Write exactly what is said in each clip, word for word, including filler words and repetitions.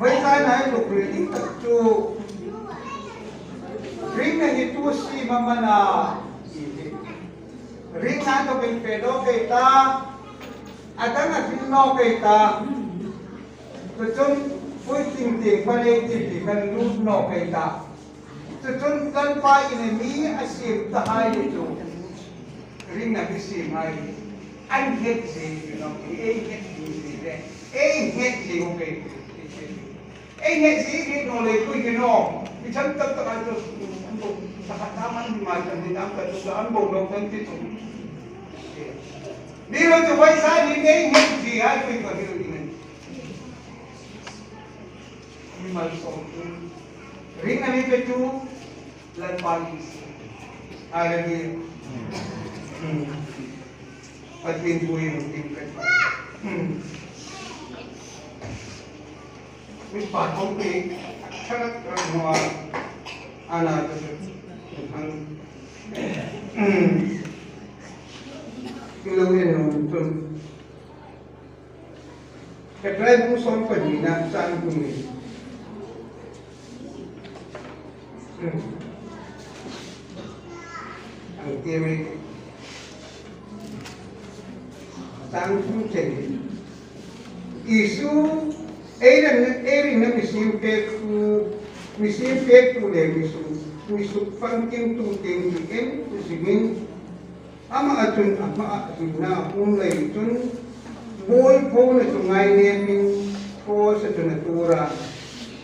Vawisuna hi lukri ding tak chu, ringna hi tu siem a man a, ringna thawkin fe nawk ei ta, a dang a hril nawk ei ta, chu chun puitling tieng pan ei ti ti kan lut nawk ei ta. Chu chun Lalpa in mi a siem ta hai le chu, ringna mi siem hai, an het zie, you know, ei het zie le, ei het zie u ke. Ei het zie hi no le ku hi no. Mi cham tak tak an to, an to, ta ka ta man ma cham ni tam ka tu an bo no kan ti tu. Mi lo chu vawisuna ni ei het zie hai ku ka hi ni. Mi malsawm tu. Ringna mi petu Lalpa Isu. Hallelujah. Hmm. Pathien thu in ding pek. Hmm. Mi pa kong ke, a tharak rak mo a, ana tu. Hmm. Ki lo en nung tu. Hebrai bung sawm pahnina chang hni. Ang ti mi. Chang thum chen. Isu, ei ringna, ei ringna mi siem pek tu, mi siem pek tu le mi suk, mi suk famkim tu tieng ti en, tu si min. Ama a chun ama a hringna a um lei chun, muolphona chu ngainepin, cross-a chun a tuor a.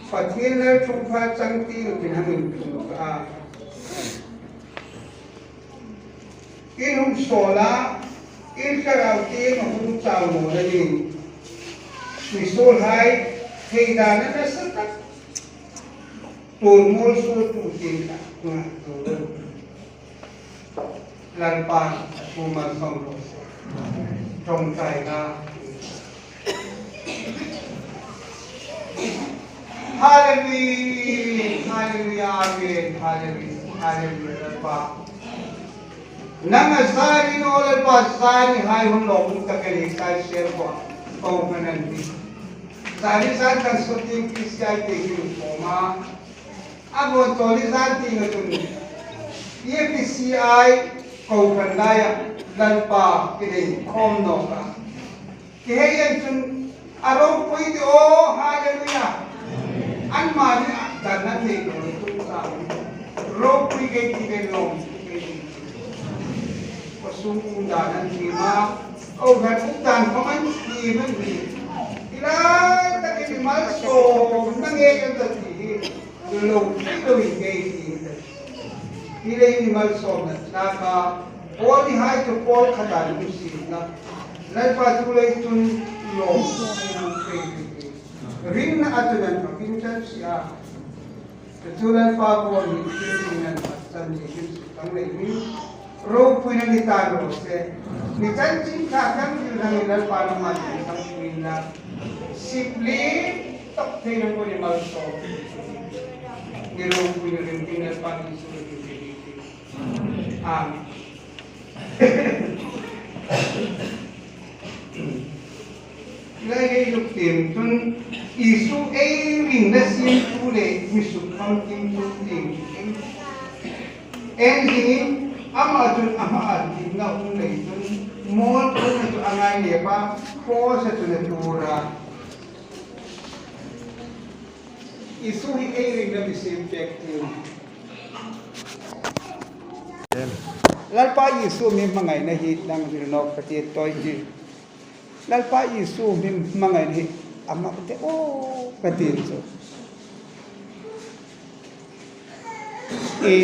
Pathien lalṭhungpha chang ti lo tin hang inthung a. In hung sawl a, in thlarau tieng a hung chau naw leiin, misuolhai theidana nasa tak tuor muolsuoltu tieng kha ngaituo. Lalpan a thu malsawm raw se. Ṭawngṭaina. Hallelujah, hallelujah, amen, hallelujah, hallelujah, Lalpa. Nang a zari naw Lalpa, zari hai hun lo hun tak a ni sai sel ko. Ko kan an ni. Zari zan kan so tin P C I te hin ko ma. A bon to ni zan ti na tun. Ye P C I ko kan laia Lalpa ki dei khom naw ka. Ki hei en chun a ropui ti aw, hallelujah. An mani a dan nan nei ko ni tu sa. Ropui ke ti ke lom. Ko sung um dan an ti ma. Ko kan um dan ko man ti man ti. Ila ta ke ti mal so na nge kan ta ti. Lo, lo in ngei ti ta. Hi le ni malsawmna tlaka, Paul ni hai chu Paul khata lungsietna. Lalpa chu le chun lo, ringna a chun an pakin tan si a. Chu Lalpa Paul ni chu ringna an paktan ni hin su tang le ni. Ropuina ni ta lo se. Ni chanchin kha kan thil hang Lalpa na man kan puina. Sip le tak thei na ko ni malsawm. Ni ropuina ring tin Lalpa ni su ni. Amen. Lai hei luk tiem chun Isu ei ringna siemtu le mi suk famkimtu tieng. Ei zingin ama chun ama a ringna um lei chun muolphona chu a ngainep a, cross-a chun a tuor a. Isu hi ei ringna mi siem pek tu. Lalpa Isu mi hmangaina hi nang ringna ka ti tawi ti. Lalpa Isu mi hmangaina hi a mak de aw ka ti chu. I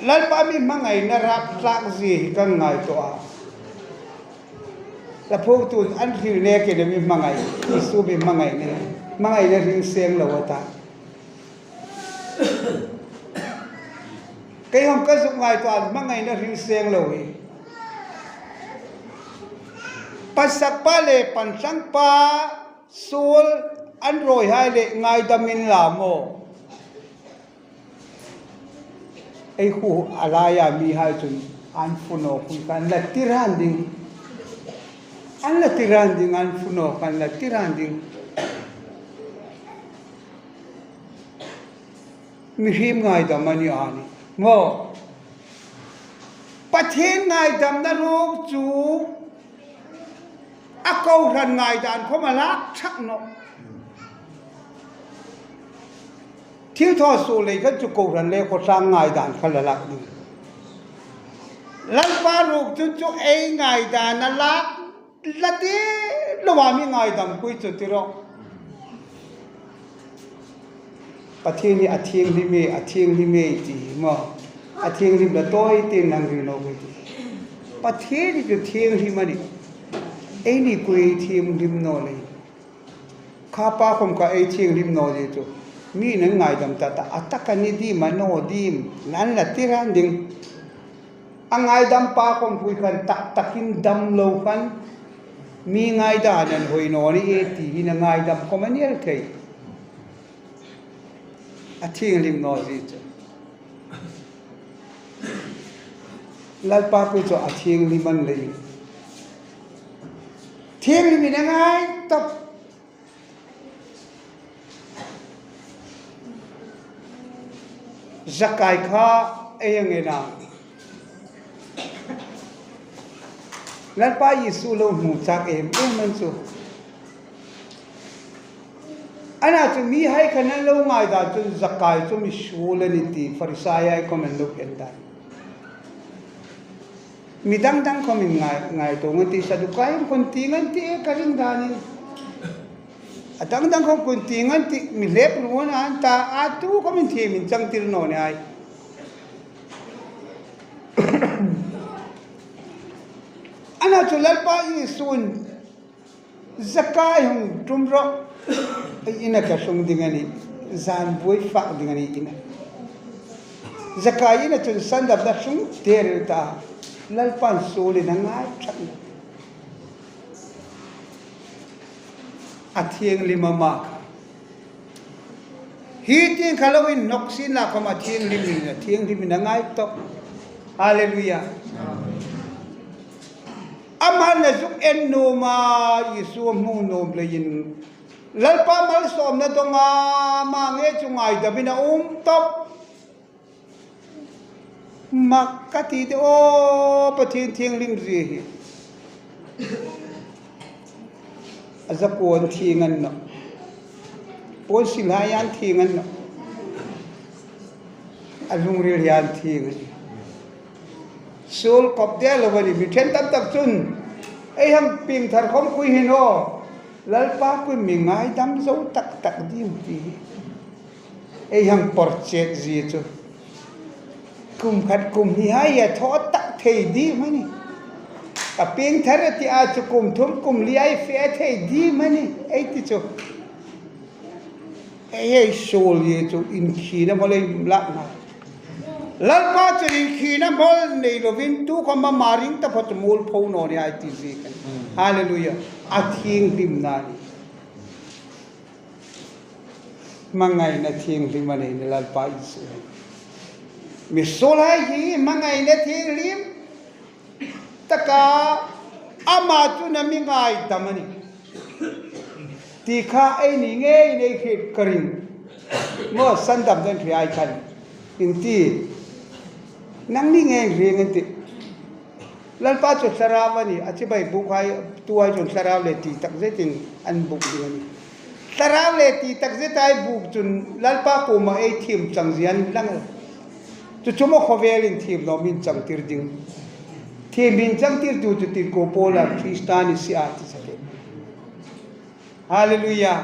Lalpa mi hmangaina rap tlak zie hi kan ngaituo a. La phu tu an thil ne ke mi hmangai, Isu mi hmangaina, hmangaina hring seng lo a ta. Kei hom ka zuk ngaituo a hmangaina hring seng lo hi. Pasakpa le pantlangpa suol an rawi hai le ngaidam inla maw. Ei khu a laia mi hai chun an fu nawk hun kan la tir han ding. An la tir han ding, an fu nawk kan la tir han ding. Mihriem ngaidam a ni a nih. Maw. Pathien ngaidamna ruok chu a kohran ngaidan khawm a lak ṭhak nawh. Thilthaw suol lei khan chu kohran le khawtlang ngaidan kha la lak ding. Lalpa ruok chun chu ei ngaidan a lak la ti lo a, mi ngaidam kui chu ti ro. Pathien hi a thienghlim e, a thienghlim e ti hi maw. A thienghlim la tawi tin nang ri naw kui ti. Pathien hi chu thienghlim a nih. Eini kui thienghlim naw lei. Kha pa khawm kha ei thienghlim naw zie chu. Mi nan ngaidam ta ta, a tak a ni dim a naw dim. Nan la ti ran ding. A ngaidam pa khawm kui khan tak takin dam lo khan. Mi ngaidan an hoi naw ni e ti hin a ngaidam khawm a ni el thei. A thienghlim naw zie chu. Lalpa kui chu a thienghlim a ni lei. Thienghlimin a ngai tawp. Zakai kha ei ang en a. Lalpa Isu lo hmu chak em em an chu. Ana chu mihai khan an lo ngaidam chun Zakai chu misuol a nih ti Farisai hai khawm an lo en dan. Mi dang dang khawmin ngai, ngaituo ngan ti, Sadukai khawm ti ngan ti, ka ring dan hi. A dang dang khawm khun ti ngan ti, mi hlep ruon an ta, a tu khawmin thiem inchangtir naw ni hai. Ana chu Lalpa Isun Zakai hung tum rawh. Ei ina ka tlung ding a nih. Zan buoi fak ding a nih ina. Zakai ina chun sandamna tlung der ta. Lalpan suolin a ngai ṭhak. A thienghlim a mak. Hi tieng kha lo inhnawk sien la khawm a thienghlimin, a thienghlimin a ngai tawp. Hallelujah. Ama na zuk en nuom a, Isu a hmu nuom leiin. Lalpa malsawmna dawnga, ama ngei chu ngaidamin a um tawp. Mak ka ti de aw, Pathien thienghlim zie hi. A zakuo an thieng a ni nawh. Puon sil hai an thieng a ni nawh. A lungril hi an thieng a nih. Suol kop de lo a nih, mi ṭhen tam tak chun. Ei hang pieng thar khawm kui hin aw. Lalpa kui mi ngaidam zo tak tak ding ti hi. Ei hang por chet zie chu. Kum khat kum hni hai a thaw tak thei ding a nih. Ka pieng thar a ti a chu kum thum kum li ai fe thei ding a nih. Ei ti chu. Ei, ei suol zie chu inkhina mawl ei lak na. Lalpa chu inkhina mawl nei lovin tu khawm ama ring ta phawt muolpho naw ni hai ti zie khan. Hallelujah. A thienghlimna a nih. Hmangaina thienghlim a nei ni Lalpa Isu. Misuol hai hi hmangaina thienghlim taka ama chun a mi ngaidam a nih. Ti kha ei ni ngei nei khi ka ring. Maw sandam dan khi ai khan. In ti. Nang ni ngei ring in ti. Lalpa chu thlarau a nih, a chibai buk hai, tu hai chun thlarau le ti tak zetin an buk ding a nih. Thlarau le ti tak zet hai buk chun Lalpa kuoma ei thiem chang zie an lang. Chu chu maw khawvelin thiem lo min changtir ding. Thiem min changtirtu chu tin ko Paula Krista ni si a ti sa te. Hallelujah.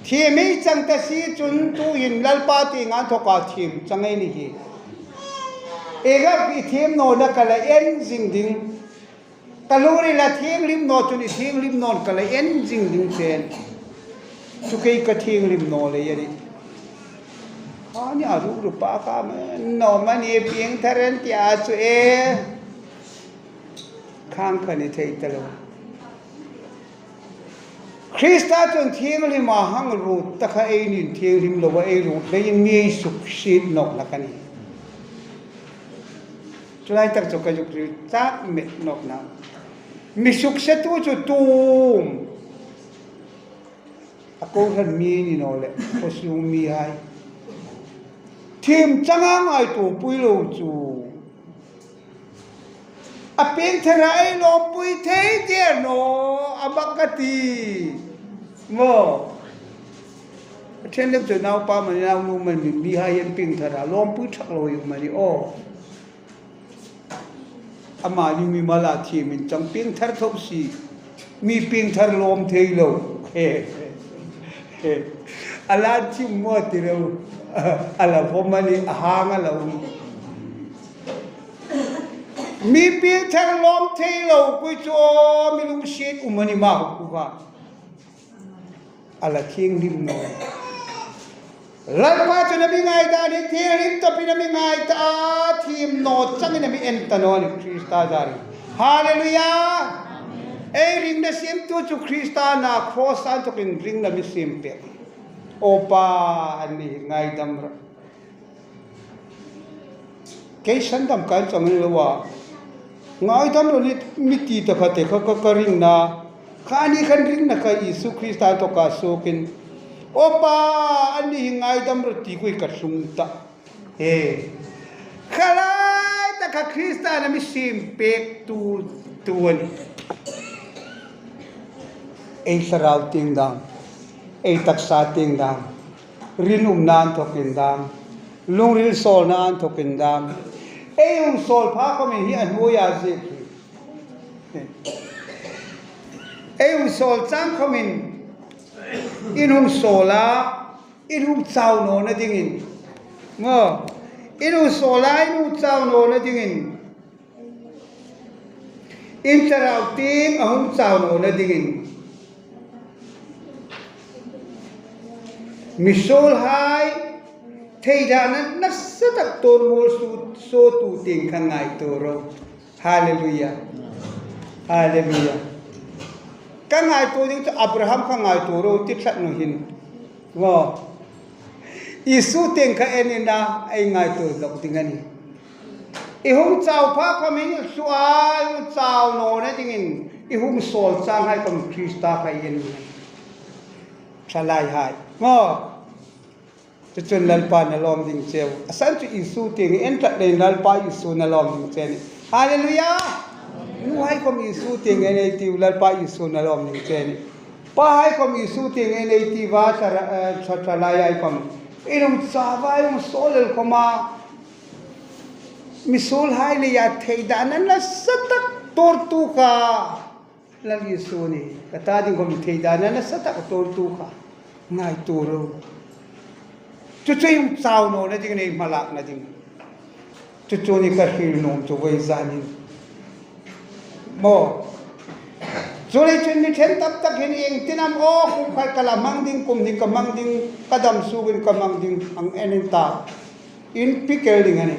Thiem ei chang ta si chun tuhin Lalpa tienga inthoka thiem chang ei ni hi. Ei gap i thiem nawna ka la en zing ding. Ka lungrila thienghlim naw chun i thienghlim nawn ka la en zing ding chen. Chu kei ka thienghlim naw lei a nih. A ni a ru ru pa ka ma naw ma ni pieng thar an ti a chu e. Khang kha ni thei ta lo. Krista chun thienghlim a hang ruot ta kha ei nin thienghlim lo a ei ruot leiin mi ei suksiet nawk hlak a nih. Chu lai tak chu ka zuk hril chak met nawk na. Mi suksetu chu tum. A kohran mi ni naw le, khawsung mi hai. Thiem changa ngaituopui lo chu. A piengthara ei lawmpui thei der naw, a mak ka ti. Maw. A ṭhen deu chu naupa mani, naunu mani, mihai hian piengthara lawmpui ṭhak lo hi mani aw. Amani mi mala thiem inchang piengthar tho si. Mi piengthar lawm thei lo. He, he, he. A lan chim maw ti reu. A la vawm a ni, a hang a la um. Mi piengthar lawm thei lo kui chu aw, mi lungsiet um a ni ma ku kha. A la thienghlim naw. Lalpa chun a mi ngai ta a ni, thienghlim tawpin a mi ngai ta a, thiem naw changin a mi en ta naw a ni Krista zarin. Hallelujah! Ei ringna siemtu chu Krista a na, cross a inthokin ringna mi siem pek. Aw Pa, anni hi ngaidam rawh. Kei sandam kan chang ni lo a. Ngaidam rawh ni mi ti ta kha te kha ka, ka ringna. Kha ni kan ringna kha Isu Krista tawka suokin. Aw Pa, anni hi ngaidam rawh ti kui ka thlung ta. He. Kha lai ta kha Krista na mi siem pek tu, tu a ni. Ei thlarau tieng dam. Ei taksa tieng dam. Rinumna inthokin dam, lungril sawlna inthokin dam. Ei hung sawl pha khawmin hi a hnuoia ziek hi. Ei hung sawl chang khawmin in hung sawl a, in hung chau nawna dingin. Maw, in hung sawl a, in hung chau nawna dingin. In thlarau tieng a hung chau nawna dingin. Misuolhai theidana nasa tak tawn mawl su, suotu tieng kha ngaituo ro. Hallelujah. Hallelujah. Ka ngaituo ding chu Abraham kha ngaituo ro ti tlat naw hin. Maw. Isu tieng kha en ina ei ngaituo zawk ding a ni. I hung chau pha khawmin i hlu a, i hung chau nawna dingin i hung sawl changhai khawm Krista kha i en. Thalaihai. Maw. Chu chun Lalpa na lawm ding che u. A san chu Isu tieng en tlat leiin Lalpa Isu na lawm ding che a ni. Hallelujah! Nuhai khawm Isu tieng en ei tiu, Lalpa Isu na lawm ding che a ni. Pahai khawm Isu tieng en ei tiu a, thla, eh, thla, thalaihai khawm. I hung chau a, i hung sawl el khawma. Misuolhai leia theidana nasa tak tuortu kha Lal Isu a ni. Ka ta ding khawm theidana nasa tak tuortu kha ngaituo ro. Chu chu i hung chau nawna ding, ei hmalakna ding. Chu chu ni ka hril nuom chu vawizanin. Maw. Chuleiin chun mi ṭhen tam tak hin iengtin am aw, kum khat ka la hmang ding, kum hni ka hmang ding, ka dam sukin ka hmang ding, hang en in ta. In pikel ding a ni.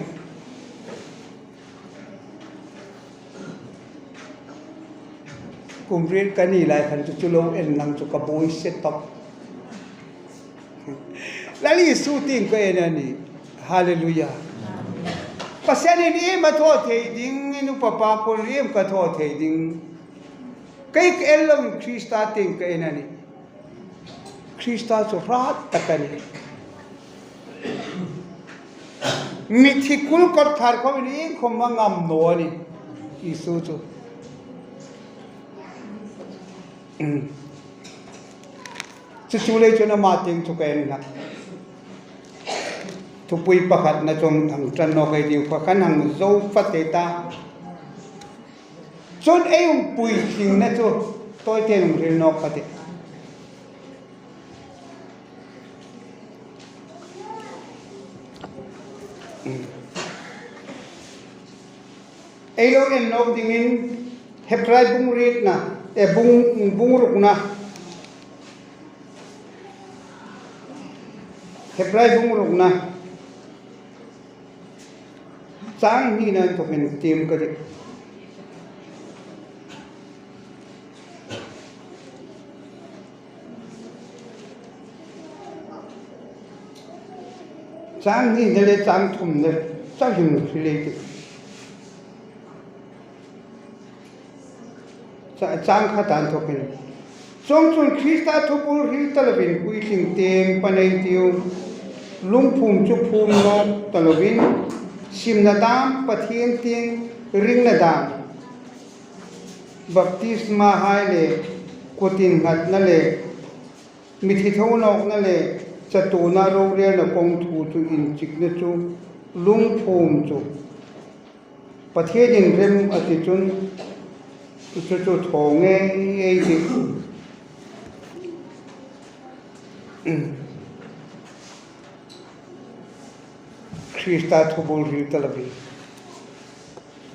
Kum riet ka ni lai khan chu chu lo en lang chu ka buoi se tawp. Lal Isu tieng ka en a ni. Hallelujah. Pasian in iem a thaw thei ding, i nu papa kuol iem ka thaw thei ding. Kei ka en loin Krista tieng ka en a ni. Krista chu hrat tak a ni. Mithi kul kawtkhar khawmin iengkhawm hmang ngam naw a ni. Isu chu. Chu chu lei chun ama tieng chu ka en hlak. Thupui pakhatna chu hang ṭan nawk ei tiu, pakhat hang zo fate ta. Chun ei hung puitlingna chu tawiten hung hril nawk ka tih. Ei lo en nawk dingin Hebrai bung rietna, e, bung, bung rukna. Hebrai bung rukna. Chang hnina inthokin tiem ka tih. Chang hnina le chang thumna chang hin hril ei tih. Cha-, chang khata inthokin. Chuongchun Krista thubul hril ta lovin puitling tieng pan ei tiu. Lungphum chu phum nawk ta lovin, simna dam, Pathien tieng ringna dam, baptisma hai le, kut innghatna le, mithi thonawkna le, chatuona rorelna kawng thu chu inchikna chu, lungphum chu Pathienin rem a ti chun, chu chu thaw ngei ngei ti. Krista thubul hril ta lovin.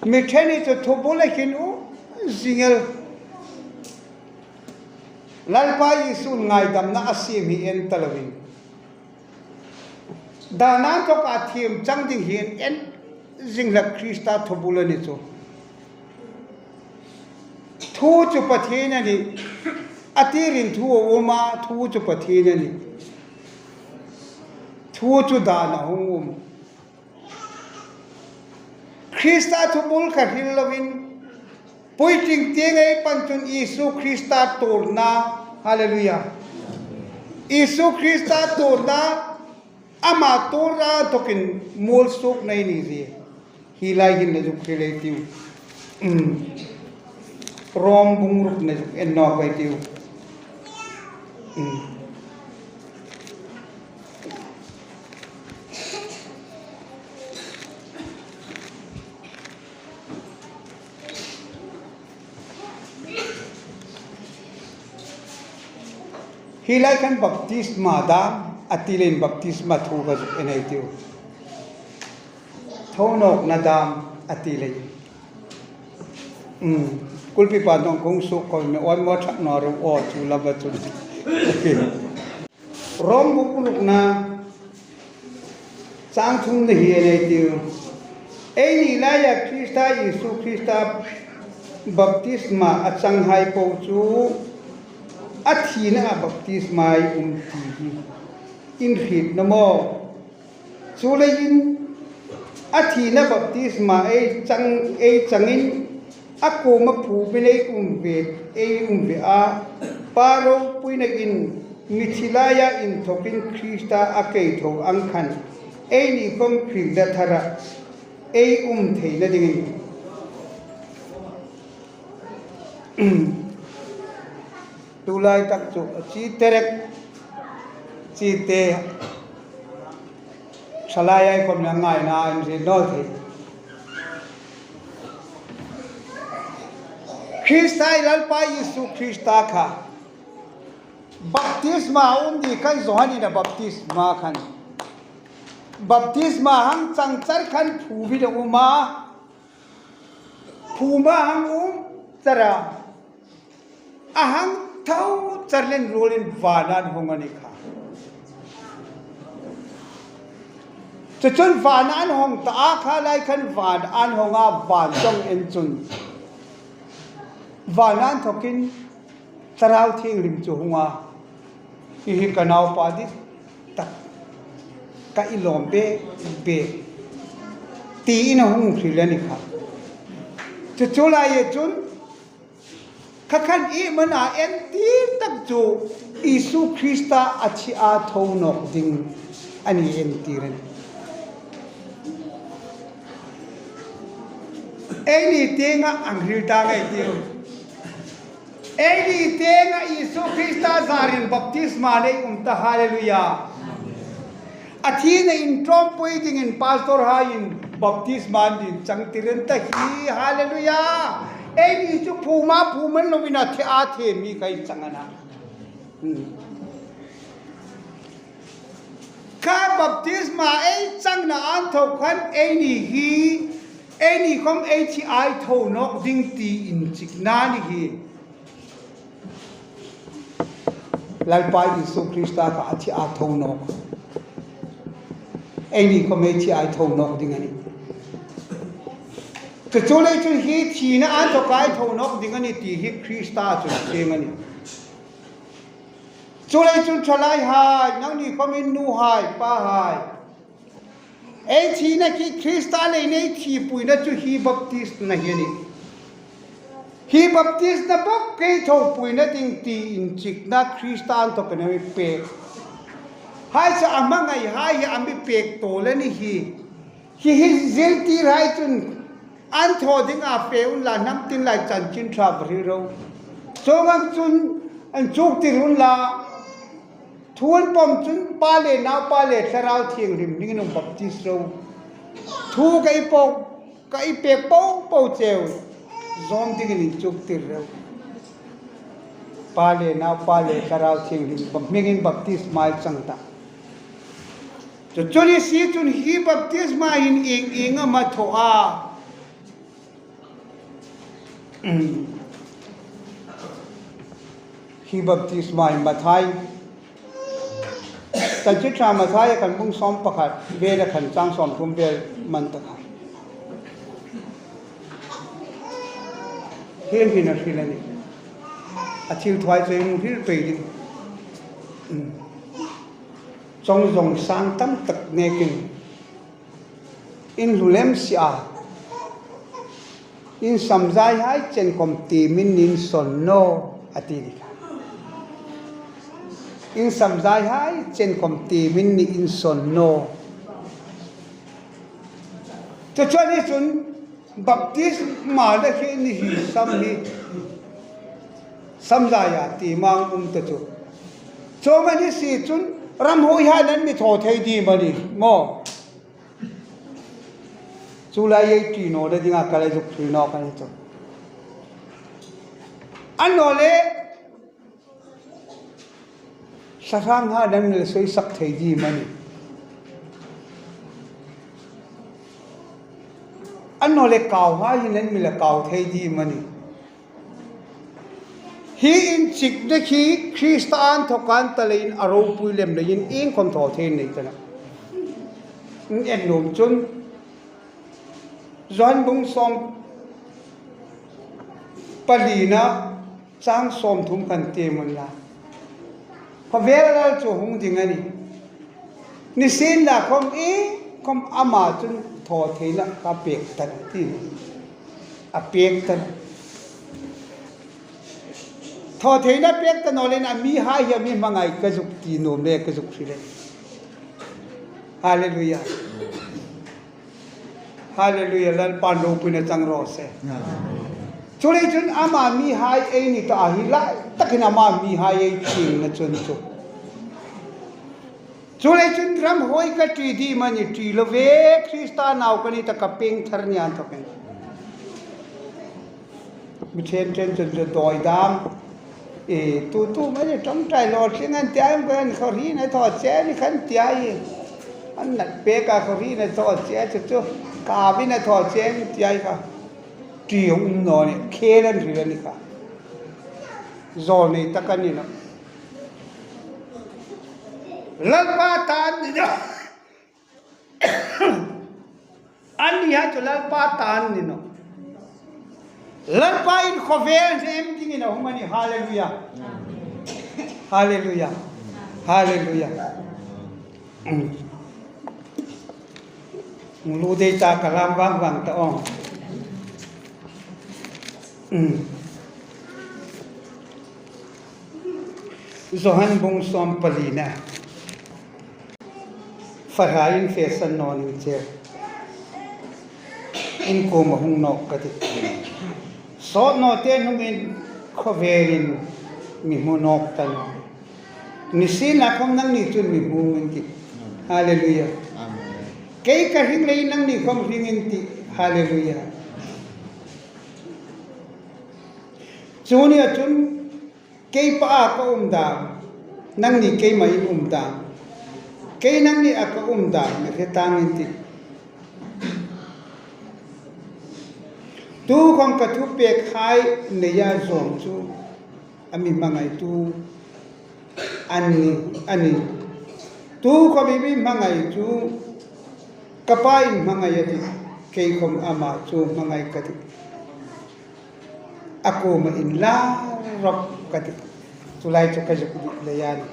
Mi ṭheni chu thubul a hin u zing el. Lalpa Isu ngaidamna a siem hi en ta lovin. Dana inthawka thiem chang ding hi en zing hlak Krista thubul a ni chu. Thu chu Pathien a nih. A tirin thu a um a, thu chu Pathien a nih. Thu chu dana hung um. Krista thubul kha hril lovin, puitling tieng ei pan chun Isu Krista tuorna, hallelujah. Isu Krista tuorna, ama tuorna inthokin mualsuokna ei ni zie. Hi lai hin le zuk hril ei tiu. Mm. Rom bung rukna zuk en nawk ei tiu. Mm. Hi lai khan baptisma dam a ti leiin baptisma thu ka zuk en ei tiu. Thonawkna dam a ti leiin. Mm. Kulpi pa dong kong suk ko me on mo thak no ru o chu lava chu. Rom bung rukna chang thumna hi en ei tiu. Eini laia Krista Isu Krista baptisma a changhai po chu a thina a baptisma ei um ti hi in hriet naw maw? Chuleiin a thina baptisma ei chang, ei changin a kuoma phumin ei um ve, ei um ve a. Pa ropuinain mithi laia inthokin Krista a keitho ang khan eini khom hringna thara ei um theina dingin. Tulai tak chu chi terek, chi te, thalai ei khom ngaina inri naw thei. Krista i Lalpa Isu Krista kha baptisma um ni kan zo hanin a baptisma khan. Baptisma hang chang char khan phumin a um a. Phuma hang um chara. A hang tho char leh ruolin vana an hawng a ni kha. Chu chun vana an hawng ta a kha lai khan vana an hawng a van chang en chun. Vana inthokin Thlarau Thienghlim chu hung a. Hi hi ka naupa dit tak. Ka i lawm bek bek. Tiin a hung hril a ni kha. Chu chu laia chun kha khan i mana en ti tak chu Isu Krista a thi a tho nawk ding a ni en ti ren. Eini tienga an hril ta ngai tiu. Eini tienga Isu Krista zarin baptisma nei um ta, hallelujah. A thina inṭawmpui dingin pastor haiin baptisma an din chang ti ren ta hi, hallelujah. Eini chu phuma phum an lovin a thi a, thi mi kai chang a na. Hmm. Kha baptisma ei changna inthok khan eini hi, eini khom ei thi a tho nawk ding ti inchikna ni hi. Lalpa Isu Krista kha a thi a tho nawk. Eini khom ei thi a tho nawk ding a nih. Chu chu lei chun hi thina inthok a tho nawk ding a nih ti hi Krista chun chieng a nih. Chu lei chun thalaihai, nangni khom in nuhai, pahai. Ei thina khi Krista leiin ei thipuina chu hi baptisma hi a nih. Hi baptisma bawk kei thopuina ding ti inchikna Krista inthokin a mi pek. Hai chu a hmangaihai hi a mi pêk tawl a ni hi. Hi hi zirtirhai chun an thaw dinga fe unla, hnam tin lai chanchin ṭha va hril ro. Chuong ang chun inchuktir unla, thu an pawm chun Pa le Naupa le Thlarau Thienghlim hmingin hung baptis ro. Thu ka i pawm, ka i pêk po po cheu zawm dingin inchuktir ro. Pa le Naupa le Thlarau Thienghlim hmingin baptisma i chang ta. Chu chu ni si chun hi baptisma hin ieng ieng am a thaw a? Hi baptisma hin Mathai, Chanchin Ṭha Mathai a khan bung sawm pakhat vel a khan chang sawm thum vel man ta kha. Hieng hin a hril a nih. A thil thuoi chu i hmu hril pei ding. Chawng zawng sang tam tak nekin in hlu lem si a, in samzaihai chen khom tiemin in sawn naw a ti ni kha. In samzaihai chen khom tiemin in sawn naw. Chu chu ni chun baptisma le khi ni hi sam hi samzaia ti mang um ta chu. Chuong a ni si chun ramhuoihai an mi thaw thei ding am a ni maw? Chu lai ei ti naw le dinga ka la zuk hril nawk a ni chu. Annawleh thlahrang ha an mi la suisak thei ding am a ni? Annawleh kauhai hin an mi la kau thei ding am a ni? Hi inchikna khi Krista inthawka an ta leiin a ropui lem leiin iengkhom thaw thei nei ta nawh. In en nuom chun Johan bung sawm palina chang sawm thum khan tiem unla. Khawvel lal chu hung ding a nih. Nisienlakhom iengkhom ama chun thaw theina ka pêk ta nawh ti. A pêk ta nawh. Thaw theina pêk ta naw leiin a mihai hi a mi hmangai ka zuk ti nuom le ka zuk hril a nih. Hallelujah. Hallelujah, Lalpan ropuina chang raw se. Chuleiin chun ama mihai ei ni ta hi lai takin ama mihai ei chingna chun chu. Chuleiin chun ramhuoi ka ṭi ding am a ni, ṭi lo ve, Krista nau ka ni ta ka pieng thar ni inthawkin. Mi ṭhen ṭhen chun chu dawi dam. E, tu tu mani ṭawngṭai lo tling an tia, em ko an khawhriin a thaw che ni khan tia hi. An nat pek a khawhriin a thaw che chu chu. Ka vin a thaw che ni tia hi kha. Ṭi um naw ni, khel an hril a ni kha. Zawl nei tak an ni nawh. Lalpa ta an ni nawh. Annihai chu Lalpa ta an ni nawh. Lalpa in khawvel hnem dingin a hung a nih. Hallelujah. Hallelujah. Hallelujah. Mm. Lu dei ta ka lam vang vang ta aw. Mm. Johan bung sawm palina. Fa hrain fe san naw ning che. In kuoma hung nawk ka tih. Sawt naw te hnungin khawvelin mi hmu nawk ta naw. Nisienlakhom nangni chun mi hmung in tih. Hallelujah. Amen. Kei ka hring leiin nangni khom hring in tih. Hallelujah. Chu nia chun kei Pa a ka um dam, nangni keima in um dam, kei nangni a ka um dam, mi hre tang in tih. Tukhom ka thupekhai neia zawm chu a mi hmangaitu an nih, a nih. Tukhom i mi hmangai chu ka Pa in hmangai a tih, kei khom ama chu hmangai ka tih. A kuoma inla rawp ka tih. Chu lai chu ka zuk dik lei a nih.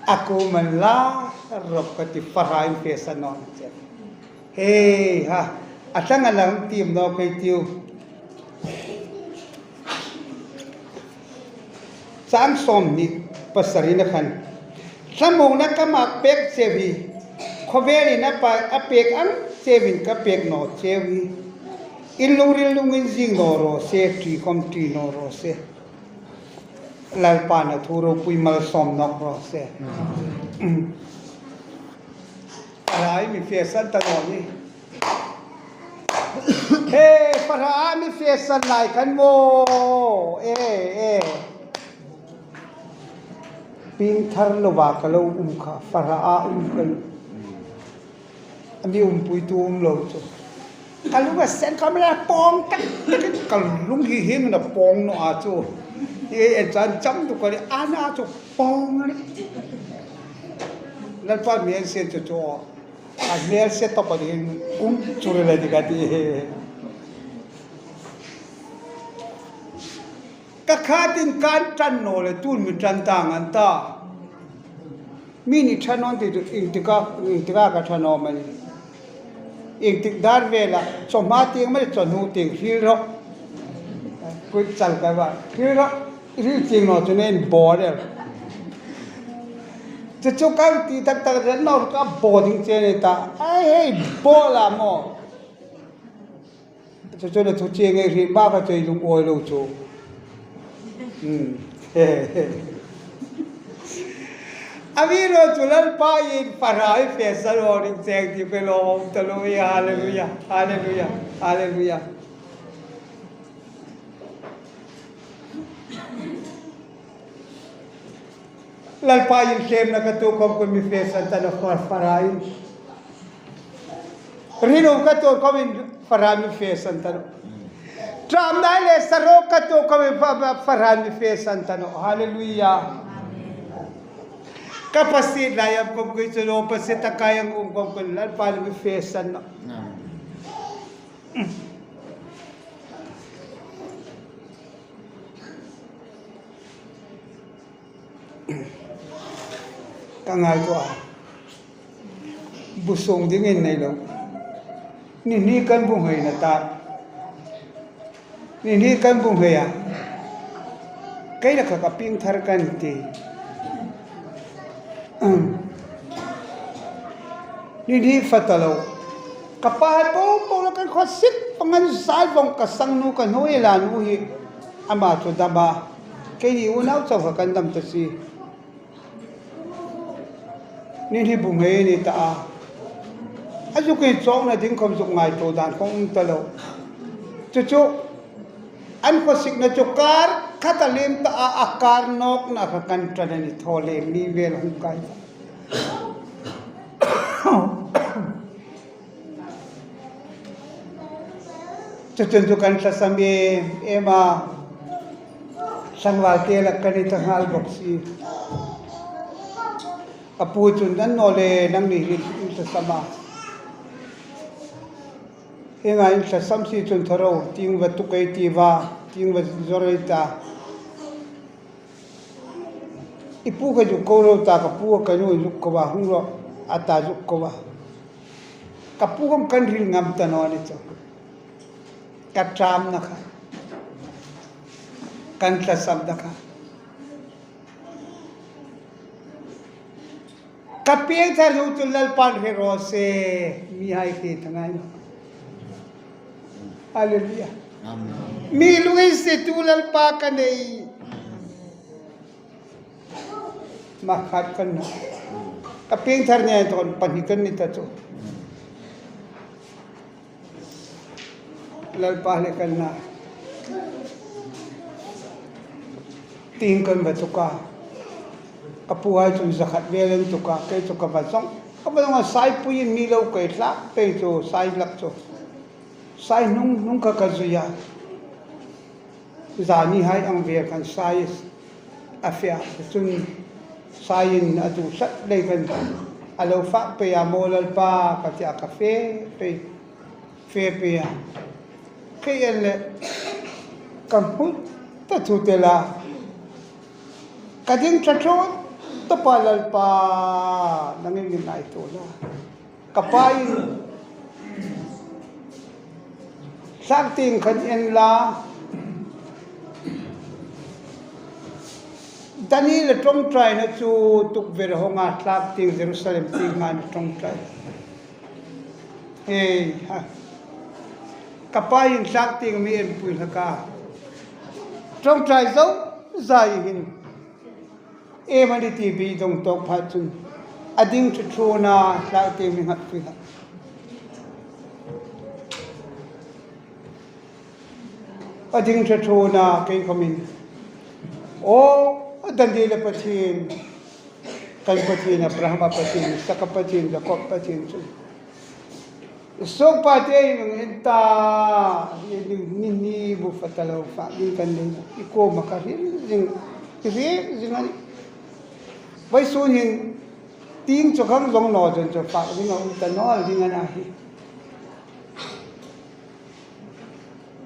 A kuoma inla rawp ka tih, fa hrain fe san naw ning che. Hei ha, a tlang a lang tiem naw kei tiu. Chang sawmhni pasarina khan. Thlamuongna ka mak pek cheu hi, khawvelin a pa-, a pek ang cheuin ka pek naw cheu hi. In lungril lungin zing naw raw se, ṭi khawm ṭi naw raw se. Lalpan a thu ropui malsawm nawk raw se. Amen. Fara ei mi fesan ta naw ni. He, Fara ei mi fesan lai khan maw. E, e. Piengthar loa ka lo um kha, Fara a um khan. A mi umpuitu um lo chu. Ka lung a sen khawm la pawng tak tak, ka lung hi hieng na pawng naw a chu. Hi en chan cham tu ka ri, a na chu pawng a nih. Lalpa mi en sen chu chu. A hmel se tawp a ding um chu le ti ka ti. Ka khatin kan ṭan naw le, tun mi ṭan ta ngan ta. Mi ni ṭha naw ti chu, iengtik a, iengtik a ka ṭha naw am a ni. Iengtik dar vela, chawhma tieng mani, chawhnu tieng hril rawh. Kut chal ka va, hril rawh. Hril tieng naw chu nen bawl el. Chu chu ka ti tak tak ren naw ka bawl ding che ni ta. Ai hei, bawl a maw. Chu chu le thu chieng ei hriet ma ka chei lung awi lo chu. Hmm. A mi lo chu Lalpa in Fara ei fesan naw ning cheng ti pe lo ta lo ya. Hallelujah. Hallelujah. Hallelujah. Lalpa in hlemna ka tuok khawm khan mi fesan ta naw, Fara, Fara in. Rinum ka tuok khawmin Fara mi fesan ta naw. Ṭamna le saruok ka tuok khawmin Fa-, Fa-, Fara mi fesan ta naw. Hallelujah. Ka pasien lai am khawm khan chu lo, pasien takai ang um khawm khan Lalpa mi fesan naw. Ka ngaituo a. Bu sung dingin nei lo. Ni hni kan bu nghei na ta. Ni hni kan bu nghei a. Kei la kha ka piengthar kan ti. Um. Ni hni fak ta lo. Ka pa hai po po la kan khawsik pangan sai vong ka sangnu ka hnuoi la nu hi. Ama chu dam a. Keini unau chau kha kan dam ta si. Ni hni bu nghei ni ta a. A zuk inchawkna ding khawm zuk ngaituo dan khawm um ta lo. Chu chu, an khawsikna chu kar khat a lem ta a, a kar nawkna kha kan ṭan a ni thaw le mi vel hung kai. Chu chun chu kan tlasam em em a, tlangval te la kan ni ta nghal bawk si. A pu chun, "Nang naw le, nangni hi in tlasam a. Hienga in tlasam si chun thaw ro, tieng va tuk ei ti va, tieng va zawr ei ta. I pu kha zuk ko ro ta, ka pu ka nu zuk ko a, hung ro," a ta zuk ko a. Ka pu khawm kan hril ngam ta naw ni chu. Ka ṭamna kha. Kan tlasamna kha. Ka piengthar hnung chu Lalpan hre raw se, mihai hre ta ngai naw. Hallelujah. Amen. Mi lunginsiettu Lalpa ka nei. Hmakhat kan na. Ka piengthar ni a inthawk pahni kan ni ta chu. Lalpa le kan na. Tieng kan va tuk a. Ka puhai chun zakhat vel an tuk a, kei chu ka va zawng. Ka va zawng a, saipuiin mi lo kei hlak pei chu, sai hlak chu. Sai hnung hnung kha ka zui a. Zanihai ang vel khan sai a fe a, chun saiin a tu hlat lei khan a lo fak pei a, "Maw Lalpa," ka ti a, ka fe pei, fe pei a. Kei en le ka hmu ta thu tel a, ka ding ṭha thaw tawp a, "Lalpa, nangin mi ngaituo la." Ka pain, "Tlak tieng khan en la, Daniel-a ṭawngṭaina chu tukver hawng a, tlak tieng Jerusalem tieng a ṭawngṭai. Hei ha. Ka pain tlak tieng mi en pui hlak a. Ṭawngṭai zo zai hin. Iem a ni ti beidong tawk pha chun, a ding ṭhuṭhuna tlak tieng mi nghat pui hlak. A ding ṭhuṭhuna kei khawmin, aw, Daniel-a Pathien, kan Pathien, Abraham-a Pathien, Isak-a Pathien, Jakob Pathien chu, i suokpate in hung en ta, ni, ni, ni bu fak ta lo, fak ding kan nei, i kuoma ka hril zing, i hril zing a nih. Vawisun hin, tieng chu kan zawng naw chun chu fak ding a um ta naw ding a na hi.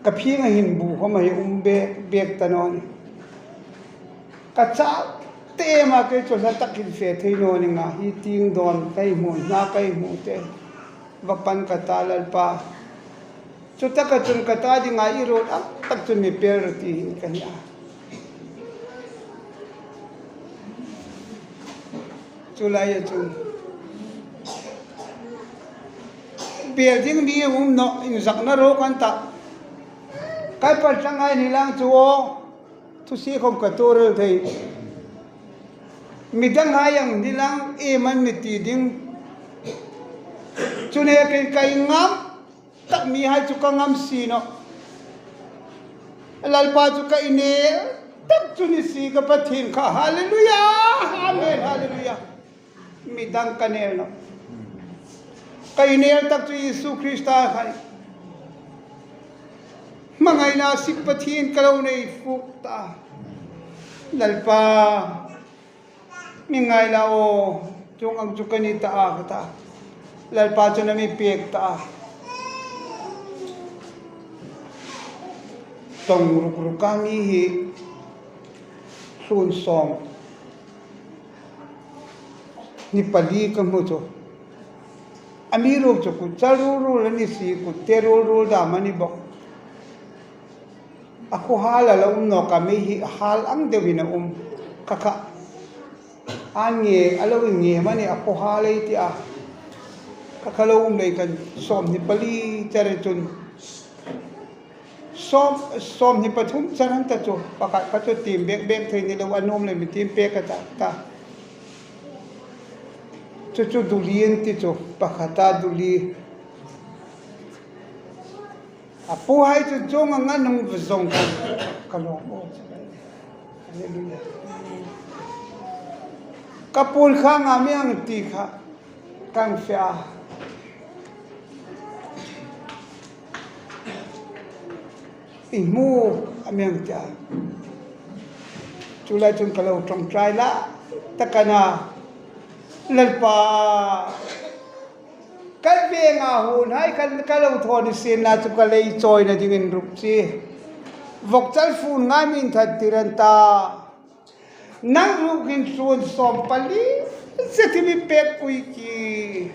Ka phing a hin bu khawm a hi um bek bek ta naw nih. Ka chau te ma kei chu hla takin fe thei naw ning a, hi tieng dawn ka hmu, hna ka hmu te. Va pan ka ta Lalpa. Chu taka chun ka ta dinga i ruot ang tak chun mi pel rawh ti hin ka hni a. Chu laia chun pel ding mi um naw, inzakna ro kan ta. Kai pal tlang ai ni lang chu aw, thusie khawm ka tuor el thei. Midang hai ang ni lang iem an mi ti ding. Chu nekin ka ingam tak mi hai chu ka ngam si naw. Lalpa chu ka inel tak chu ni si ka Pathien kha. Hallelujah. Amen. Hallelujah. Midang ka nel naw. Ka inel tak chu Isu Krista kha. Hmangaina sip Pathien ka lo nei fuk ta. Lalpa, mi ngai la aw, chuong ang chu ka ni ta a, ka ta. Lalpa chun a mi pek ta a. Tawng ruk ruk a mi hi sun sawm. Ni pali ka hmu chu. A mi ruk chu kut chal rul rul a ni si, kut te rul rul dam a ni bawk. A khuo hal a lo um nawk a, mi hi a hal ang deuhin a um. Kha kha. A nge, a lo inngem a ni a, khuo hal ei ti a. Kha kha lo um lei khan sawm ni pali char chun. Sawm, sawm ni pathum char an ta chu, pakhat kha chu tiem bek bek thei ni lo, a nuom le mi tiem pek a ta, ta. Chu chu duli an ti chu, pakhat a duli. A pu hai chu chuong ang an hung zawng khan ka lawm aw. Hallelujah. Ka puon kha nga mi ang ti kha. Kan fe a. I hmu a mi ang ti a. Chu lai chun ka lo ṭawngṭai la. Ta ka na. Lalpa. Kan venga hun hai kan ka lo thaw ni sien la chu ka lei chawina dingin ruk chi. Vawkchal fun ngai min that tir an ta. Nang rukin sun sawm pali zet hi mi pek pui ki.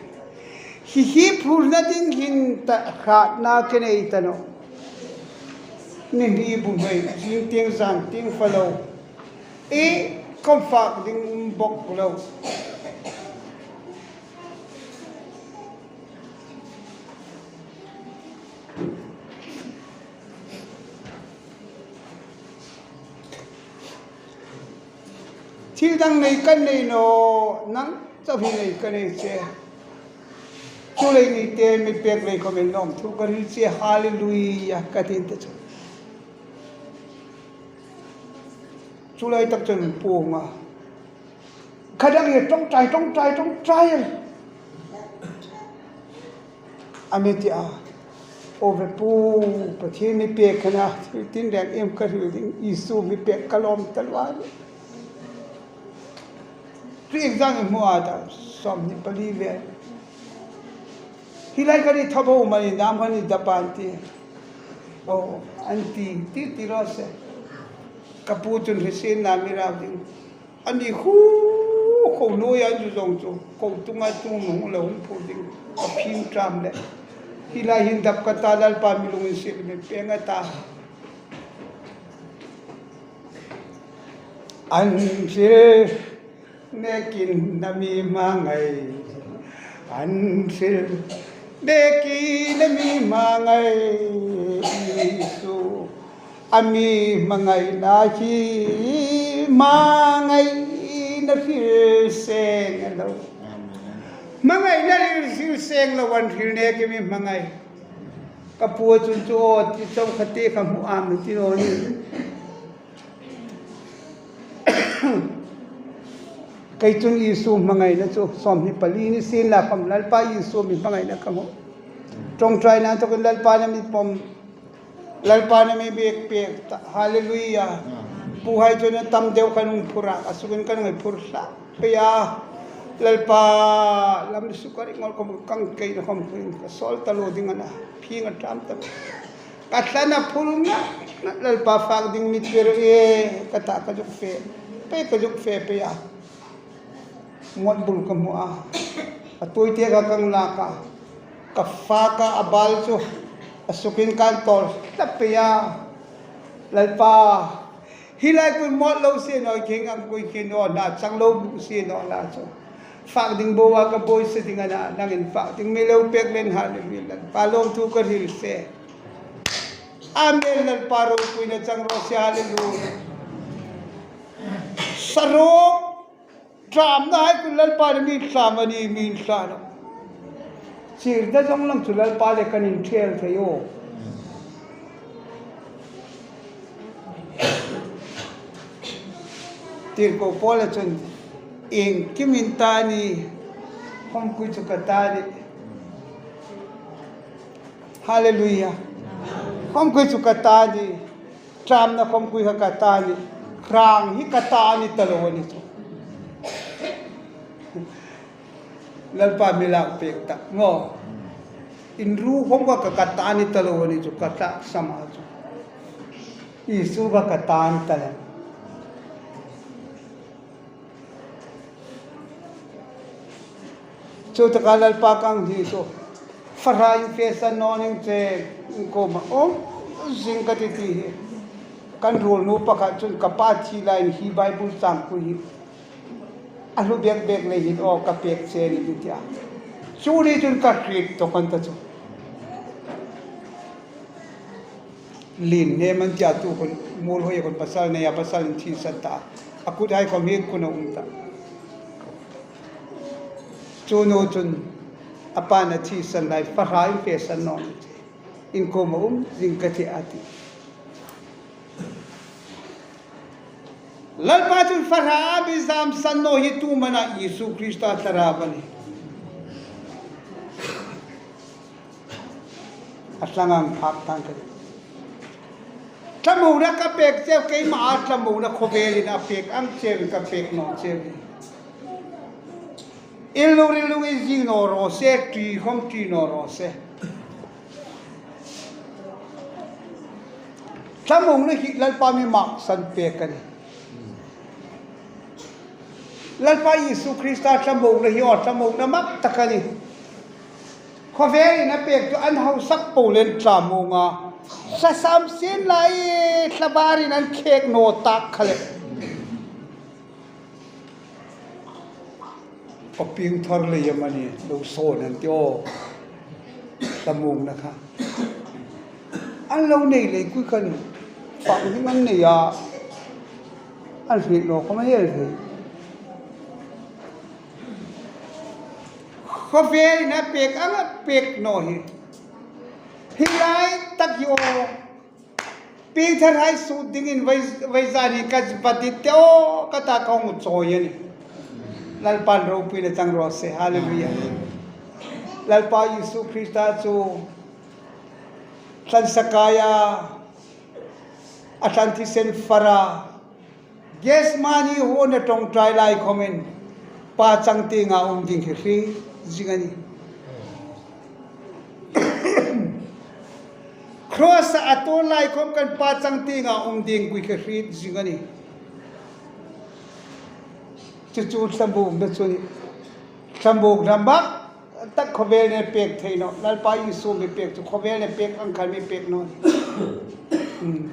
Hi hi phurna ding hin ta hratna ka nei ta naw. Ni hni bu hnoi, zing tieng zan tieng fak lo. I kom fak ding um bawk lo. Thil dang nei kan nei naw, nang chau hi nei ka nei che. Chu lei ni te mi pek lei khawm in lawm thu ka hril che, hallelujah ka ti ta chu. Chu lai tak chun puong a. Kha dang hi ṭawngṭai, ṭawngṭai, ṭawngṭai. A mi ti a. Aw ve pu, Pathien mi pek kha na, thil tin reng em ka hril ding, Isu mi pek ka lawm ta luai. Chu exam i hmu a ta, sawm ni pali ve. Hi lai ka ni thaw bo mani dam ka ni da pan ti. Aw, an ti, ti ti ro se. Ka pu chun hrisinna mi rau ding. Ani khu, kho nuoia zu zawng chu, kho tunga tung nung lo hung phur ding, ka phim ṭam le. Hi lai hin dap ka ta, Lalpa mi lunginsiet mi pek a ta. An hril nekin a mi hmangai, an hril nekin a mi hmangai, Isu a mi hmangaina hi hmangaina hril seng a lo. Hmangaina hril, hril seng lo, an hril nekin a mi hmangai. Ka pu chun chu, aw, ti chau kha te ka hmu am ti naw ni. Kei chun Isu hmangaina chu sawmhni pali ni sien la khom Lalpa Isu mi hmangaina ka hmu. Ṭawngṭaina inthokin Lalpan a mi pawm, Lalpan a mi bek pek ta. Hallelujah. Puhai chun a tam deu khan hung phur a, a sukin kan ngai phur hla pei a. Lalpa, lam suk a ring ngol khom kang keina khom khuin ka sawl ta lo ding a na. Phing a ṭam ta. Ka thlan a phul nga, nga, Lalpa fak ding mi tir e, ka ta ka zuk fe. Pei ka zuk fe pei a. Mawt bul ka hmu a. A tuite kha kang lak a. Ka fak a, a bal chu a sukin kan tawl ta pei a. Lalpa, hi lai kun mawt lo si naw, khing ang kui khi naw, na chang lo bu si naw la chu. Fak ding bo a ka boi si ding a na, nangin fak ding mi lo pek len, hallelujah. Lalpa lawmthu ka hril se. Amen, Lalpa ropuina chang raw se, hallelujah. Saruok, ṭamna hai kun Lalpa ni mi tlam a ni, mi tlam a. Chir da zong lang chu Lalpa le kan inṭhel thei aw. Tirko Paula chun, iengkim in ta ni, khawmpui chu ka ta ni. Hallelujah. Khawmpui chu ka ta ni. Ṭamna khawmpui kha ka ta ni. Hrang hi ka ta ni ta lo a ni chu. Lalpa mi lak pek ta. Ngo. Inru khawm kha ka, ka ta ni ta lo a ni chu, ka tlak sam a chu. Isu kha ka ta ni ta lo. Chu taka Lalpa kang hi chu. Fa hrain fe san naw ning che, in kuoma um zing ka ti ti hi. Kan ruolnu pakhat chun ka pa thi lai in hi Bible chang pui hi. A hlu bek bek lei hin aw ka pek che ni ti tia. Chu ni chun ka hriet tawk an ta chu. Lien hnem an tia tu khun, Muolhoi khun pasal nei a, pasal in thi san ta. A kut hai khom hi kun a um ta. Chu nu chun a pa'n a thi san lai, fa hrain fe san naw ning che, in kuoma um zing ka ti a ti. Lalpa chun fa hra a mi zam san naw hi tu am a na, Isu Krista thlarau a nih. A tlang ang phak tang ka. Thlamuongna ka pek cheu, keima a thlamuongna khawvelin a pek ang cheu ka pek naw cheu. Inlung rinlung inzing naw raw se, ṭi khom ṭi naw raw se. Thlamuongna hi Lalpa mi mak san pek a nih. Lalpa Isu Krista thlamuongna hi aw thlamuongna mak tak a nih. Khawvelin a pek chu an hausak po len thlamuong a. Sa sam sien lai thlavarin an khek naw tak kha le. Ka pieng thar lei am a ni, lo sawn an ti aw. Thlamuongna kha. An lo nei lei kui khan fak ding an nei a. An hriet naw khom a hel thei. Khawvelin a pek ang a pek naw hi. Hi lai tak hi aw. Pieng thar hai sut dingin vai, vai zani ka va dit te aw, ka ta ka hung chawi a nih. Lalpan ropuina chang raw se, hallelujah. Lalpa Isu Krista chu thlan sakaia, a thlan thisen fara, Gethsemane huona ṭawngṭai lai khomin, Pa chang tienga um ding hi hriet zing a nih. Cross-a a tuor lai khom khan Pa chang tienga um ding kui hi hriet zing a nih. Chu chu thlamuongna chu a nih. Thlamuongna mak tak khawvelin a pek thei naw. Lalpa Isu mi pek chu khawvelin a pek ang khan mi pek naw. Hmm.